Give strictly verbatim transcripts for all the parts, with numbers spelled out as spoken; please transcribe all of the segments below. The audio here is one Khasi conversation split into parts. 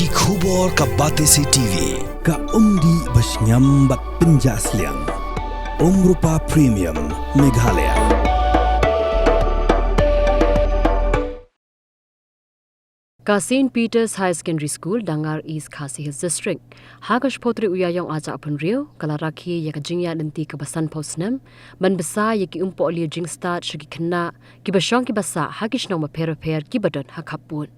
Ki khubor ka Batesi T V, ka umdih bashngiam bad pynjah sliang. Umrupa Premium, Meghalaya. Ka Saint Peter's Higher Secondary School, Dangar, East Khasi Hills District, ha ka shiphew tarik u Ïaïong ar hajar arphew hynriew, ka la rakhe ïa ka jingïaid lynti kaba sanphew snem ban bsa ïa ki umpohliew jingstad sha ki khynnah kiba shong kiba sah ha ki shnong bapher bapher kiba don ha khappud.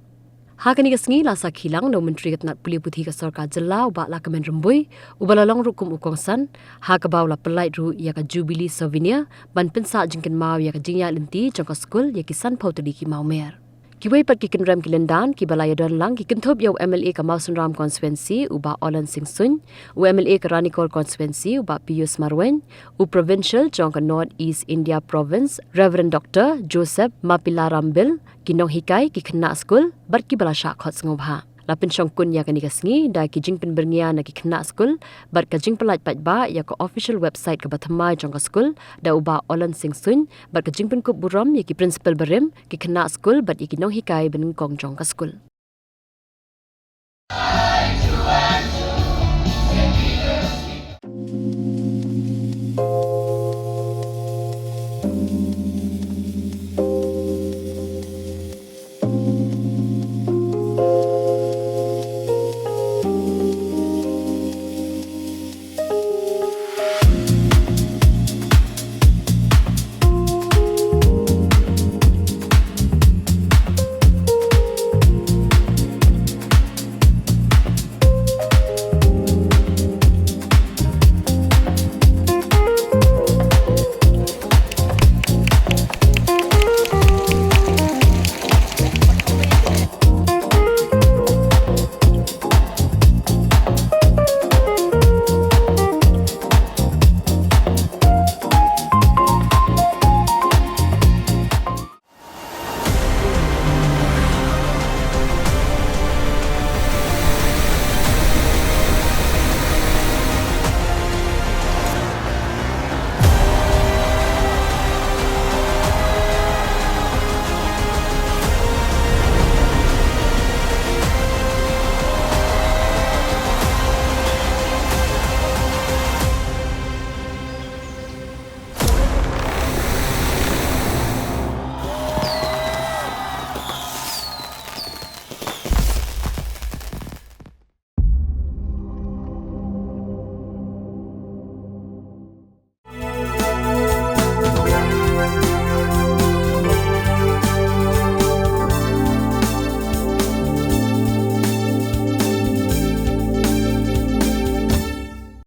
Ha kane ka sngi la sakhi lang da u Myntri ka tnat pule puthi ka Sorkar Jylla, u Bah Lahkmen Rymbui, uba la long ruh kum u kongsan, ha kaba u la pyllait ruh ïa ka Jubilee Souvenir ban pynsah jingkynmaw ïa ka jingïaid lynti jong ka skul ïa ki sanphew tylli ki mawmer. Kiwei pat ki kynrem ki lyndan kiba la ïadon lang ki kynthup ïa u M L A ka Mawsynram Constituency, u Bah Orland Singh Suin, u M L A ka Ranikor Constituency, u Bah Pius Marwein, u Provincial jong ka North East India Province, Reverend Doctor Joseph Mapilarambil, ki nonghikai, ki khynnah skul bad kiba la shah khot sngewbha. La pynshongkun ïa kane ka sngi da ki jingpynbyrngia na ki khynnah skul bad ka jingpyllait paidbah ïa ka official website kaba thymmai jong ka skul da u Bah Orland Singh Suin, bad ka jingpynkup burom ïa ki principal barim, ki khynnah skul bad ïa ki nonghikai banyngkong jong ka skul.